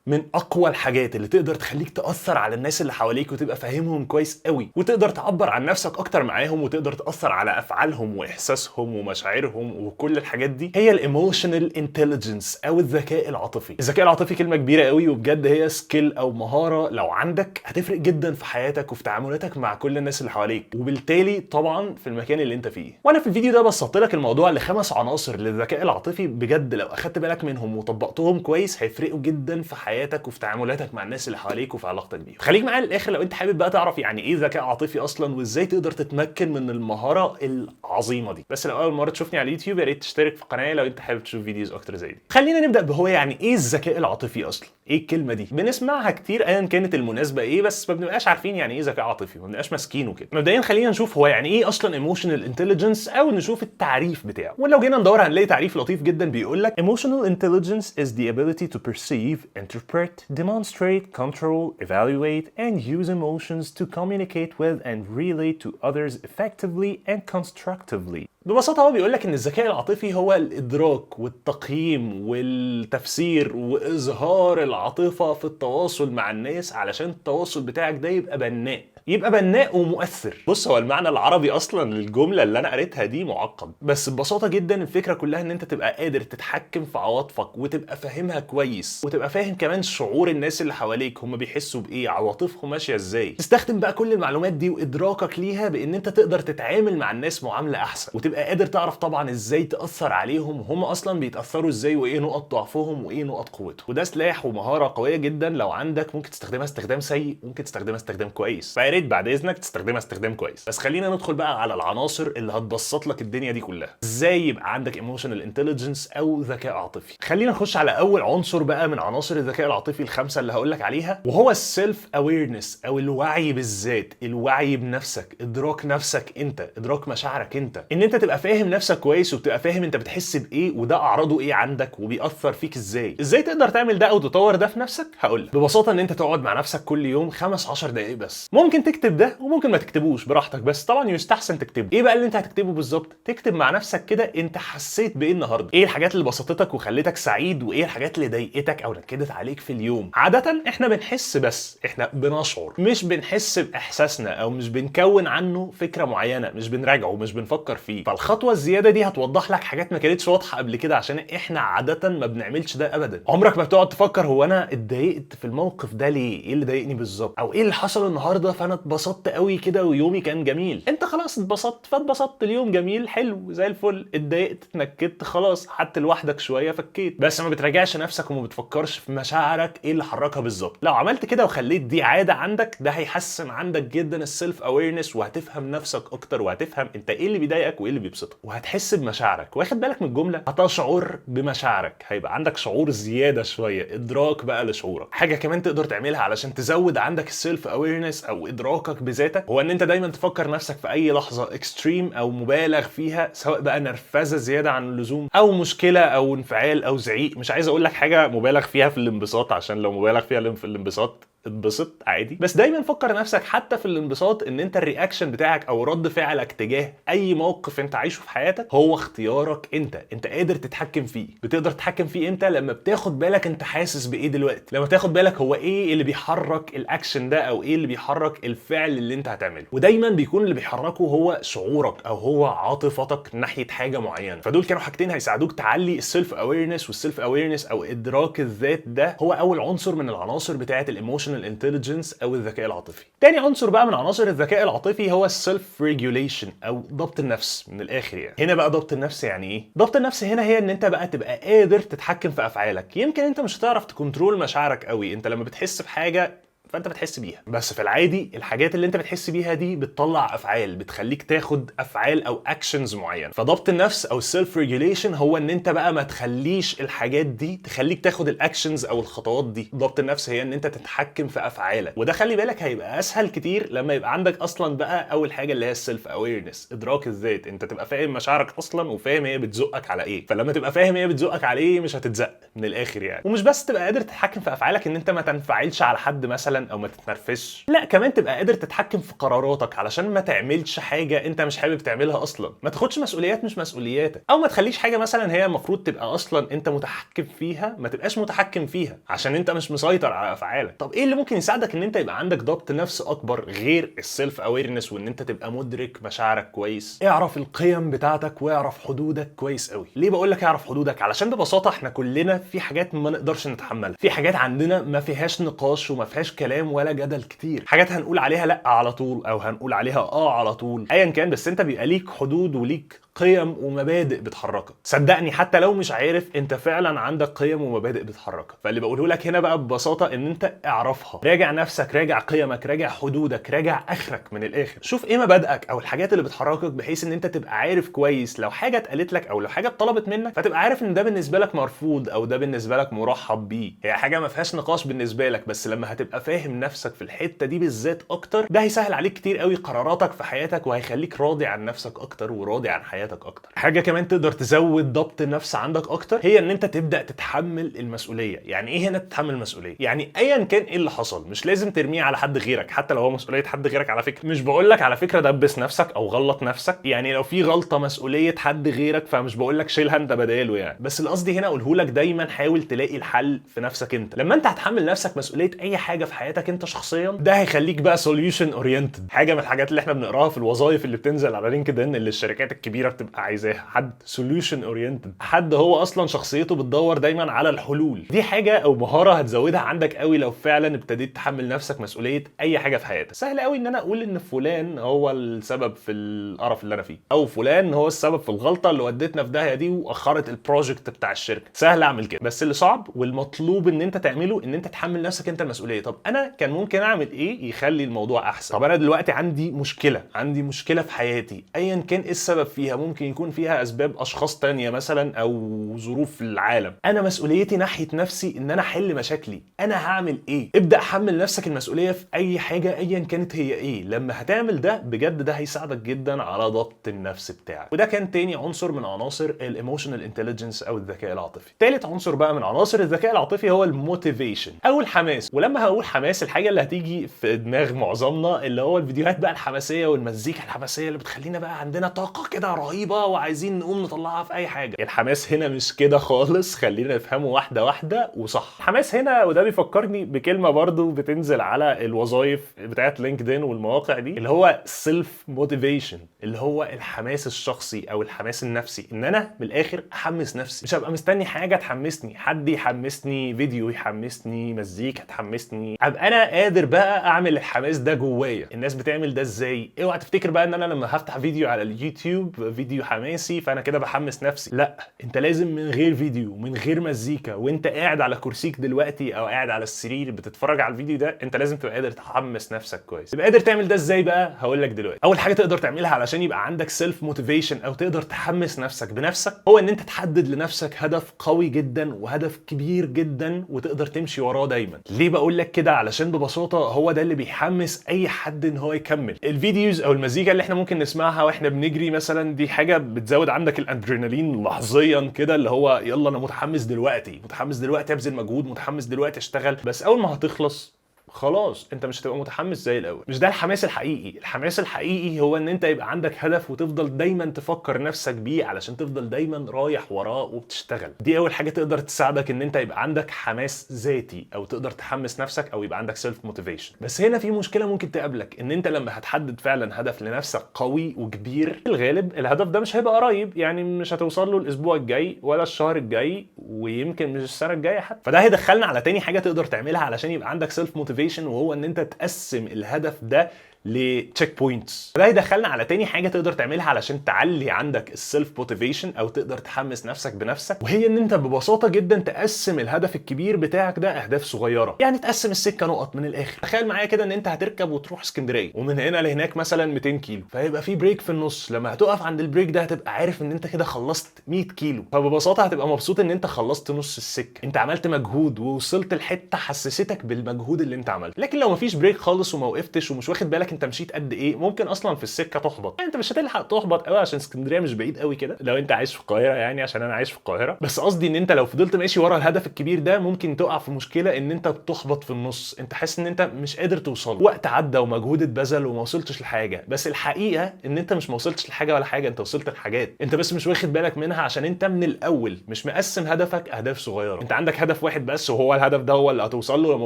من اقوى الحاجات اللي تقدر تخليك تاثر على الناس اللي حواليك وتبقى فاهمهم كويس قوي، وتقدر تعبر عن نفسك اكتر معاهم، وتقدر تاثر على افعالهم واحساسهم ومشاعرهم وكل الحاجات دي، هي ال emotional intelligence او الذكاء العاطفي. الذكاء العاطفي كلمة كبيرة قوي، وبجد هي skill او مهارة لو عندك هتفرق جدا في حياتك وفي تعاملاتك مع كل الناس اللي حواليك، وبالتالي طبعا في المكان اللي انت فيه. وانا في الفيديو ده بسطت لك الموضوع لخمس عناصر للذكاء العاطفي، بجد لو اخدت بالك منهم وطبقتهم كويس هيفرقوا جدا في حياتك وفي تعاملاتك مع الناس اللي حواليك وفي علاقتك بيهم. خليك معايا للاخر لو انت حابب بقى تعرف يعني ايه ذكاء عاطفي اصلا، وازاي تقدر تتمكن من المهارة العظيمة دي. بس لو اول مرة تشوفني على اليوتيوب، يا ريت تشترك في القناة لو انت حابب تشوف videos اكتر زي دي. خلينا نبدا بهو يعني ايه الذكاء العاطفي اصلا؟ ايه الكلمة دي؟ بنسمعها كتير ايا كانت المناسبة ايه، بس ما بنبقاش عارفين يعني ايه ذكاء عاطفي، ما بنبقاش ماسكينه كده. مبدئيا خلينا نشوف هو يعني ايه اصلا emotional intelligence، او نشوف التعريف بتاعه. ولو جينا ندور هنلاقي تعريف لطيف جدا بيقول لك: emotional intelligence is the ability to perceive, interpret, demonstrate, control, evaluate and use emotions to communicate with and relate to others effectively and constructively. ببساطة هو بيقول لك إن الذكاء العاطفي هو الإدراك والتقييم والتفسير وإظهار العاطفة في التواصل مع الناس، علشان التواصل بتاعك ده يبقى بناء، يبقى بناء ومؤثر. بص، هو المعنى العربي اصلا للجملة اللي انا قريتها دي معقد، بس ببساطة جدا الفكرة كلها ان انت تبقى قادر تتحكم في عواطفك وتبقى فاهمها كويس، وتبقى فاهم كمان شعور الناس اللي حواليك، هم بيحسوا بايه، عواطفهم ماشية ازاي. تستخدم بقى كل المعلومات دي وادراكك ليها بان انت تقدر تتعامل مع الناس معاملة احسن، وتبقى قادر تعرف طبعا ازاي تاثر عليهم، وهم اصلا بيتاثروا ازاي، وايه نقط ضعفهم وايه نقط قوتهم. وده سلاح ومهارة قوية جدا، لو عندك ممكن تستخدمها استخدام سيء، ممكن تستخدمها استخدام كويس، فيا ريت بعد اذنك تستخدمها استخدام كويس. بس خلينا ندخل بقى على العناصر اللي هتبسط لك الدنيا دي كلها، ازاي يبقى عندك emotional intelligence او ذكاء عاطفي. خلينا نخش على اول عنصر بقى من عناصر الذكاء العاطفي الخمسة اللي هقول لك عليها، وهو ال self awareness او الوعي بالذات، الوعي بنفسك، ادراك نفسك انت، ادراك مشاعرك انت، ان انت تبقى فاهم نفسك كويس وبتبقى فاهم انت بتحس بايه، وده اعراضه ايه عندك، وبيأثر فيك ازاي. ازاي تقدر تعمل ده او تطور ده في نفسك؟ هقول لك ببساطه، ان انت تقعد مع نفسك كل يوم 15 دقائق بس. ممكن تكتب ده وممكن ما تكتبوش، براحتك، بس طبعا يستحسن تكتبه. ايه بقى اللي انت هتكتبه بالظبط؟ تكتب مع نفسك كده انت حسيت بايه النهارده، ايه الحاجات اللي بسطتك وخلتك سعيد، وايه الحاجات اللي ضايقتك او نكدت عليك في اليوم. عادة احنا بنحس بس، احنا بنشعر، مش بنحس باحساسنا او مش بنكون عنه فكرة معينه، مش بنراجعه، مش بنفكر فيه. فالخطوه الزيادة دي هتوضح لك حاجات ما كانتش واضحة قبل كده، عشان احنا عادة ما بنعملش ده ابدا. عمرك ما بتقعد تفكر هو انا اتضايقت في الموقف ده ليه، ايه اللي ضايقني بالظبط، او ايه اللي حصل النهارده فانا اتبسطت قوي كده ويومي كان جميل. انت خلاص اتبسطت فاتبسطت، اليوم جميل حلو زي الفل. اتضايقت، اتنكدت، خلاص قعدت لوحدك شوية فكيت، بس ما بتراجعش نفسك وما بتفكرش في مشاعرك ايه اللي حركها بالظبط. لو عملت كده وخليت دي عادة عندك، ده هيحسن عندك جدا ال self awareness، وهتفهم نفسك اكتر، وهتفهم انت ايه اللي بيضايقك وايه اللي بيبسطك، وهتحس بمشاعرك. واخد بالك من الجمله؟ هتشعر بمشاعرك، هيبقى عندك شعور زيادة شويه، ادراك بقى لشعورك. حاجة كمان تقدر تعملها علشان تزود عندك ال self awareness او ادراكك بذاتك، هو ان انت دايما تفكر نفسك في اي لحظة extreme او مبالغ فيها، سواء بقى نرفزه زيادة عن اللزوم او مشكلة او انفعال او زعيق. مش عايز اقول لك حاجة مبالغ فيها في الانبساط، عشان لو مبالغ فيها في الانبساط اتبسط عادي، بس دايما فكر نفسك حتى في الانبساط ان انت ال reaction بتاعك او رد فعلك تجاه اي موقف انت عايشه في حياتك هو اختيارك انت، انت قادر تتحكم فيه. بتقدر تتحكم فيه امتى؟ لما بتاخد بالك انت حاسس بايه دلوقتي، لما تاخد بالك هو ايه اللي بيحرك الاكشن ده او ايه اللي بيحرك الفعل اللي انت هتعمله. ودايما بيكون اللي بيحركه هو شعورك او هو عاطفتك ناحية حاجة معينه. فدول كانوا حاجتين هيساعدوك تعلي ال self awareness، وال self awareness او ادراك الذات ده هو اول عنصر من العناصر بتاعه ال emotional intelligence او الذكاء العاطفي. تاني عنصر بقى من عناصر الذكاء العاطفي هو ال self regulation او ضبط النفس من الاخر يعني. هنا بقى ضبط النفس يعني ايه؟ ضبط النفس هنا هي ان انت بقى تبقى قادر تتحكم في افعالك. يمكن انت مش هتعرف ت control مشاعرك قوي، انت لما بتحس بحاجة فانت بتحس بيها، بس في العادي الحاجات اللي انت بتحس بيها دي بتطلع افعال، بتخليك تاخد افعال او actions معينه. فضبط النفس او ال self regulation هو ان انت بقى ما تخليش الحاجات دي تخليك تاخد ال actions او الخطوات دي. ضبط النفس هي ان انت تتحكم في افعالك، وده خلي بالك هيبقى اسهل كتير لما يبقى عندك اصلا بقى اول حاجة اللي هي ال self awareness، ادراك الذات، انت تبقى فاهم مشاعرك اصلا وفاهم هي بتزقك على ايه. فلما تبقى فاهم هي بتزقك على ايه مش هتتزق من الاخر يعني. ومش بس تبقى قادر تتحكم في افعالك ان انت ما تنفعلش على حد مثلا مثلا او ما تتنرفزش، لا كمان تبقى قادر تتحكم في قراراتك علشان ما تعملش حاجة انت مش حابب تعملها اصلا، ما تاخدش مسؤوليات مش مسؤولياتك، او ما تخليش حاجة مثلا هي المفروض تبقى اصلا انت متحكم فيها ما تبقاش متحكم فيها عشان انت مش مسيطر على افعالك. طب ايه اللي ممكن يساعدك ان انت يبقى عندك ضبط نفس اكبر غير ال self awareness وان انت تبقى مدرك مشاعرك كويس؟ اعرف القيم بتاعتك واعرف حدودك كويس قوي. ليه بقول لك اعرف حدودك؟ علشان ببساطة احنا كلنا في حاجات ما نقدرش نتحملها، في حاجات عندنا ما فيهاش نقاش وما فيهاش كلام ولا جدل كتير، حاجات هنقول عليها لا على طول او هنقول عليها اه على طول، ايا كان، بس انت بيبقى ليك حدود وليك قيم ومبادئ بتحركك. صدقني حتى لو مش عارف، انت فعلا عندك قيم ومبادئ بتحركك. فاللي بقوله لك هنا بقى ببساطة ان انت اعرفها، راجع نفسك، راجع قيمك، راجع حدودك، راجع اخرك من الاخر، شوف ايه مبادئك او الحاجات اللي بتحركك، بحيث ان انت تبقى عارف كويس لو حاجة اتقالت لك او لو حاجة اتطلبت منك فتبقى عارف ان ده بالنسبة لك مرفوض او ده بالنسبة لك مرحب بيه. هي حاجة ما فيهاش نقاش بالنسبة لك، بس لما هتبقى فاهم نفسك في الحتة دي بالذات اكتر، ده هيسهل عليك كتير قوي قراراتك في حياتك وهيخليك راضي عن نفسك اكتر وراضي عن حياتك اكتر. حاجة كمان تقدر تزود ضبط النفس عندك اكتر هي ان انت تبدا تتحمل المسؤولية. يعني ايه هنا تتحمل المسؤولية؟ يعني ايا كان ايه اللي حصل مش لازم ترميه على حد غيرك، حتى لو هو مسؤولية حد غيرك. على فكرة مش بقول لك على فكرة دبس نفسك او غلط نفسك، يعني لو في غلطه مسؤولية حد غيرك فمش بقول لك شيلها انت بداله يعني، بس اللي قصدي هنا اقوله لك دايما حاول تلاقي الحل في نفسك انت. لما انت هتحمل نفسك مسؤولية اي حاجة في حياتك انت شخصيا، ده هيخليك بقى solution oriented. حاجة من الحاجات اللي احنا بنقراها في الوظائف اللي بتنزل على LinkedIn اللي الشركات الكبيرة بتبقى عايزاها، حد solution oriented، حد هو اصلا شخصيته بتدور دايما على الحلول. دي حاجة او مهارة هتزودها عندك قوي لو فعلا ابتديت تحمل نفسك مسؤولية اي حاجة في حياتك. سهل قوي ان انا اقول ان فلان هو السبب في القرف اللي انا فيه، او فلان هو السبب في الغلطة اللي ودتنا في داهية دي واخرت ال project بتاع الشركة. سهل اعمل كده، بس اللي صعب والمطلوب ان انت تعمله ان انت تحمل نفسك انت المسؤولية. طب انا كان ممكن اعمل ايه يخلي الموضوع احسن؟ طب انا دلوقتي عندي مشكلة، عندي مشكلة في حياتي، ايا كان ايه السبب فيها، ممكن يكون فيها اسباب اشخاص تانية مثلا او ظروف العالم. انا مسؤوليتي ناحية نفسي ان انا احل مشاكلي، انا هعمل ايه؟ ابدا حمل نفسك المسؤولية في اي حاجة ايا كانت هي ايه. لما هتعمل ده بجد ده هيساعدك جدا على ضبط النفس بتاعك. وده كان تاني عنصر من عناصر ال emotional intelligence او الذكاء العاطفي. تالت عنصر بقى من عناصر الذكاء العاطفي هو ال motivation او الحماس. ولما هقول حماس، الحاجة اللي هتيجي في دماغ معظمنا اللي هو الفيديوهات بقى الحماسية والمزيكا الحماسية اللي بتخلينا بقى عندنا طاقة كده رهيبة وعايزين نقوم نطلعها في اي حاجة. الحماس هنا مش كده خالص، خلينا نفهمه واحدة واحدة وصح. الحماس هنا، وده بيفكرني بكلمه برضو بتنزل على الوظائف بتاعت LinkedIn والمواقع دي، اللي هو self motivation، اللي هو الحماس الشخصي او الحماس النفسي، ان انا من الاخر احمس نفسي، مش هبقى مستني حاجة تحمسني، حد يحمسني، فيديو يحمسني، مزيكا تحمسني، ابقى انا قادر بقى اعمل الحماس ده جوايا. الناس بتعمل ده ازاي؟ اوعى تفتكر بقى ان انا لما هفتح فيديو على اليوتيوب فيديو حماسي فانا كده بحمس نفسي. لا، انت لازم من غير فيديو، من غير مزيكا، وانت قاعد على كرسيك دلوقتي او قاعد على السرير بتتفرج على الفيديو ده، انت لازم تبقى قادر تحمس نفسك كويس. تبقى قادر تعمل ده ازاي بقى؟ هقول لك دلوقتي. اول حاجة تقدر تعملها علشان يبقى عندك self motivation او تقدر تحمس نفسك بنفسك، هو ان انت تحدد لنفسك هدف قوي جدا وهدف كبير جدا وتقدر تمشي وراه دايما. ليه بقول لك كده؟ علشان ببساطة هو ده اللي بيحمس اي حد ان هو يكمل. ال videos او المزيكا اللي احنا ممكن نسمعها واحنا بنجري مثلا، دي حاجة بتزود عندك الادرينالين لحظيا كده، اللي هو يلا انا متحمس دلوقتي، متحمس دلوقتي ابذل مجهود، متحمس دلوقتي اشتغل. بس اول ما هتخلص خلاص انت مش هتبقى متحمس زي الاول. مش ده الحماس الحقيقي. الحماس الحقيقي هو ان انت يبقى عندك هدف وتفضل دايما تفكر نفسك بيه علشان تفضل دايما رايح وراه وبتشتغل. دي اول حاجة تقدر تساعدك ان انت يبقى عندك حماس ذاتي او تقدر تحمس نفسك او يبقى عندك self motivation. بس هنا في مشكلة ممكن تقابلك، ان انت لما هتحدد فعلا هدف لنفسك قوي وكبير، في الغالب الهدف ده مش هيبقى قريب، يعني مش هتوصل له الاسبوع الجاي ولا الشهر الجاي ويمكن مش السنة الجاية حتى. فده هيدخلنا على تاني حاجة تقدر تعملها علشان يبقى عندك self motivation، وهو ان انت تقسم الهدف ده ل checkpoints. ده يدخلنا على تاني حاجة تقدر تعملها علشان تعلي عندك ال self motivation او تقدر تحمس نفسك بنفسك، وهي ان انت ببساطة جدا تقسم الهدف الكبير بتاعك ده اهداف صغيره. يعني تقسم السكة نقط من الاخر. تخيل معايا كده ان انت هتركب وتروح اسكندرية، ومن هنا لهناك مثلا 200 كيلو، فهيبقى في break في النص. لما هتقف عند ال break ده هتبقى عارف ان انت كده خلصت 100 كيلو، فببساطه هتبقى مبسوط ان انت خلصت نص السكة، انت عملت مجهود ووصلت لحته حسستك بالمجهود اللي انت عملته. لكن لو مفيش break خالص وما وقفتش ومش واخد بالك انت انت مشيت قد ايه، ممكن اصلا في السكة تحبط. يعني انت مش هتلحق تحبط قوي عشان اسكندرية مش بعيد قوي كده لو انت عايش في القاهره، يعني عشان انا عايش في القاهره. بس قصدي ان انت لو فضلت ماشي ورا الهدف الكبير ده ممكن تقع في مشكلة ان انت بتحبط في النص، انت حاسس ان انت مش قادر توصل، وقت عدى ومجهود اتبذل وما وصلتش لحاجه. بس الحقيقة ان انت مش ما وصلتش لحاجة ولا حاجه، انت وصلت لحاجات انت بس مش واخد بالك منها، عشان انت من الاول مش مقسم هدفك اهداف صغيره. انت عندك هدف واحد بس، وهو الهدف ده هو اللي هتوصل له، لو ما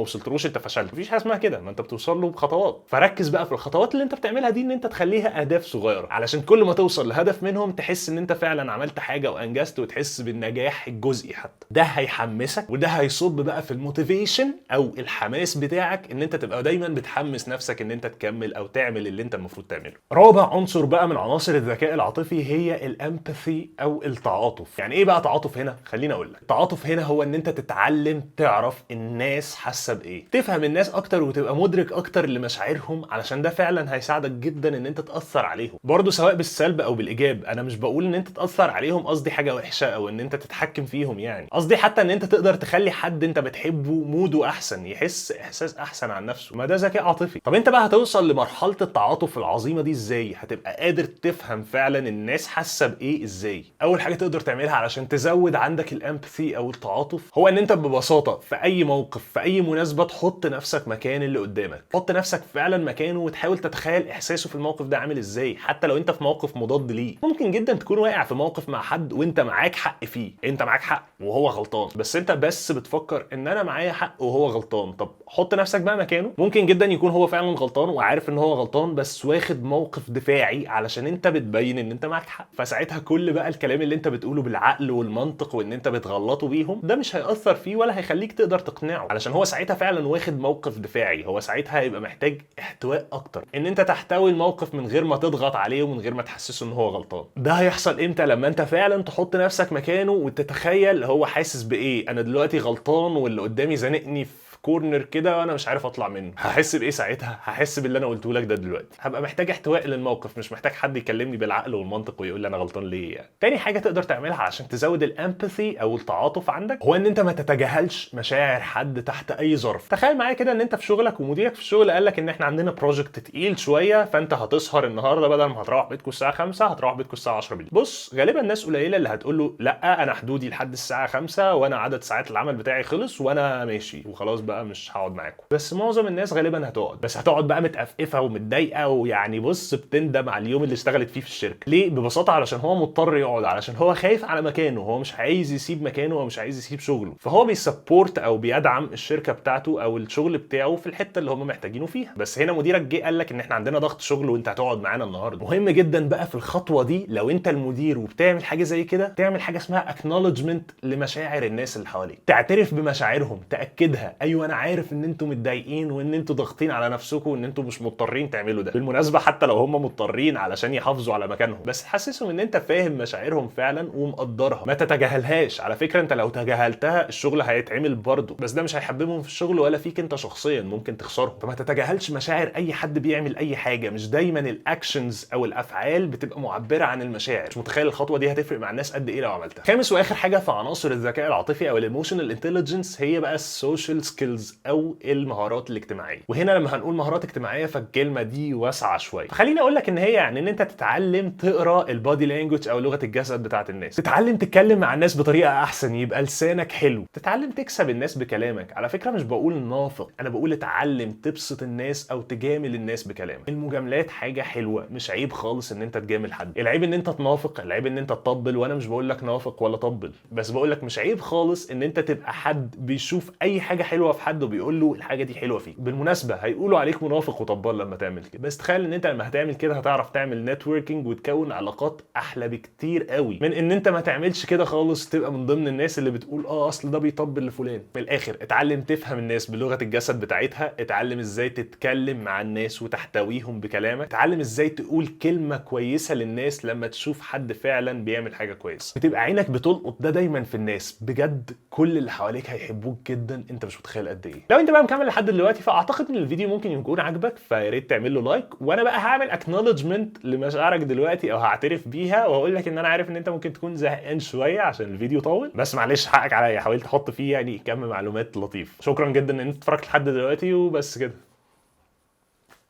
وصلتلوش انت فشلت. مفيش حاجة اسمها كده، ما انت بتوصل له بخطوات. فركز بقى في الخطوات اللي انت بتعملها دي ان انت تخليها اهداف صغيره، علشان كل ما توصل لهدف منهم تحس ان انت فعلا عملت حاجة وانجزت، وتحس بالنجاح الجزئي حتى. ده هيحمسك، وده هيصب بقى في ال motivation او الحماس بتاعك، ان انت تبقى دايما بتحمس نفسك ان انت تكمل او تعمل اللي انت المفروض تعمله. رابع عنصر بقى من عناصر الذكاء العاطفي هي ال empathy او التعاطف. يعني ايه بقى تعاطف هنا؟ خليني اقول لك. التعاطف هنا هو ان انت تتعلم تعرف الناس حاسه بايه، تفهم الناس اكتر وتبقى مدرك اكتر لمشاعرهم، علشان ده فعلا هيساعدك جدا ان انت تاثر عليهم برضه، سواء بالسلب او بالايجاب. انا مش بقول ان انت تاثر عليهم قصدي حاجة وحشة او ان انت تتحكم فيهم، يعني قصدي حتى ان انت تقدر تخلي حد انت بتحبه mood ه احسن، يحس احساس احسن عن نفسه. ما ده ذكاء عاطفي. طب انت بقى هتوصل لمرحلة التعاطف العظيمة دي ازاي؟ هتبقى قادر تفهم فعلا الناس حاسه بايه ازاي؟ اول حاجة تقدر تعملها علشان تزود عندك ال empathy او التعاطف، هو ان انت ببساطة في اي موقف في اي مناسبة تحط نفسك مكان اللي قدامك، حط نفسك فعلا مكانه وتحاول تتخيل احساسه في الموقف ده عامل ازاي، حتى لو انت في موقف مضاد ليه. ممكن جدا تكون واقع في موقف مع حد وانت معاك حق فيه، انت معاك حق وهو غلطان، بس انت بس بتفكر ان انا معايا حق وهو غلطان. طب حط نفسك بقى مكانه، ممكن جدا يكون هو فعلا غلطان وعارف ان هو غلطان، بس واخد موقف دفاعي علشان انت بتبين ان انت معاك حق. فساعتها كل بقى الكلام اللي انت بتقوله بالعقل والمنطق وان انت بتغلطه بيهم ده مش هيأثر فيه ولا هيخليك تقدر تقنعه، علشان هو ساعتها فعلا واخد موقف دفاعي. هو ساعتها هيبقى محتاج احتواء اكتر، ان انت تحتوي الموقف من غير ما تضغط عليه ومن غير ما تحسسه ان هو غلطان. ده هيحصل امتى؟ لما انت فعلا تحط نفسك مكانه وتتخيل هو حاسس بايه. انا دلوقتي غلطان واللي قدامي زنقني في corner كده وانا مش عارف اطلع منه، هحس بايه ساعتها؟ هحس باللي انا قلته لك ده دلوقتي. هبقى محتاج احتواء للموقف، مش محتاج حد يكلمني بالعقل والمنطق ويقول لي انا غلطان ليه يعني. تاني حاجة تقدر تعملها عشان تزود ال empathy او التعاطف عندك، هو ان انت ما تتجاهلش مشاعر حد تحت اي ظرف. تخيل معايا كده ان انت في شغلك ومديرك في الشغل قال لك ان احنا عندنا project تقيل شويه، فانت هتسهر النهارده، بدل ما هتروح بيتكم الساعة 5 هتروح بيتكم الساعة 10 بالليل. بص، غالبا الناس قليله اللي هتقول له لا انا حدودي لحد الساعة 5 وانا عدد ساعات العمل بتاعي خلص وانا ماشي وخلاص بقى مش هقعد معاكم. بس معظم الناس غالبا هتقعد، بس هتقعد بقى متقفقفه ومتضايقه، ويعني بص بتندم على اليوم اللي اشتغلت فيه في الشركة. ليه؟ ببساطة علشان هو مضطر يقعد، علشان هو خايف على مكانه، هو مش عايز يسيب مكانه، هو مش عايز يسيب شغله، فهو بي support او بيدعم الشركة بتاعته او الشغل بتاعه في الحتة اللي هم محتاجينه فيها. بس هنا مديرك جه قال لك ان احنا عندنا ضغط شغل وانت هتقعد معانا النهارده. مهم جدا بقى في الخطوة دي لو انت المدير وبتعمل حاجة زي كده، تعمل حاجة اسمها acknowledgement لمشاعر الناس اللي حواليك، تعترف بمشاعرهم، تاكدها، ايوه انا عارف ان انتوا متضايقين وان انتوا ضاغطين على نفسكم وان انتوا مش مضطرين تعملوا ده. بالمناسبة حتى لو هم مضطرين علشان يحافظوا على مكانهم، بس حسسهم ان انت فاهم مشاعرهم فعلا ومقدرها، ما تتجاهلهاش. على فكرة انت لو تجاهلتها الشغل هيتعمل برضه، بس ده مش هيحببهم في الشغل ولا فيك انت شخصيا، ممكن تخسرهم. فما تتجاهلش مشاعر اي حد بيعمل اي حاجة، مش دايما ال actions او الافعال بتبقى معبرة عن المشاعر. مش متخيل الخطوة دي هتفرق مع الناس قد ايه لو عملتها. خامس واخر حاجة في عناصر الذكاء العاطفي او ال emotional intelligence هي بقى ال social skills او المهارات الاجتماعية. وهنا لما هنقول مهارات اجتماعية فالكلمة دي واسعة شوية، فخليني اقول لك ان هي يعني ان انت تتعلم تقرا ال body language او لغة الجسد بتاعت الناس، تتعلم تتكلم مع الناس بطريقة احسن، يبقى لسانك حلو، تتعلم تكسب الناس بكلامك. على فكرة مش بقول نافق، انا بقول اتعلم تبسط الناس او تجامل الناس بكلامك. المجاملات حاجة حلوة، مش عيب خالص ان انت تجامل حد. العيب ان انت تنافق، العيب ان انت تطبل، وانا مش بقول لك نافق ولا طبل، بس بقول لك مش عيب خالص ان انت تبقى حد بيشوف اي حاجة حلوة في حد وبيقول له الحاجة دي حلوة فيك. بالمناسبة هيقولوا عليك منافق وطبال لما تعمل كده، بس تخيل ان انت لما هتعمل كده هتعرف تعمل networking وتكون علاقات احلى بكتير قوي من ان انت ما تعملش كده خالص، تبقى من ضمن الناس اللي بتقول اصل ده بيطبل لفلان. من الاخر اتعلم تفهم الناس بلغه الجسد بتاعتها، اتعلم ازاي تتكلم مع الناس وتحتويهم بكلامك، اتعلم ازاي تقول كلمة كويسة للناس لما تشوف حد فعلا بيعمل حاجة كويسة، بتبقى عينك بتلقط ده دايما في الناس. بجد كل اللي حواليك هيحبوك جدا، انت مش متخيل قد ايه. لو انت بقى مكمل لحد دلوقتي فاعتقد ان الفيديو ممكن يكون عجبك، فيا ريت تعمل له like، وانا بقى هعمل acknowledgement لمشاعرك دلوقتي او هعترف بيها وهقول لك ان انا عارف ان انت ممكن تكون زهقان شوية عشان الفيديو طول، بس معلش حقك عليا، حاولت احط فيه يعني كم معلومات لطيف. شكرا جدا ان انت اتفرجت لحد دلوقتي، وبس كده،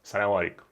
السلام عليكم.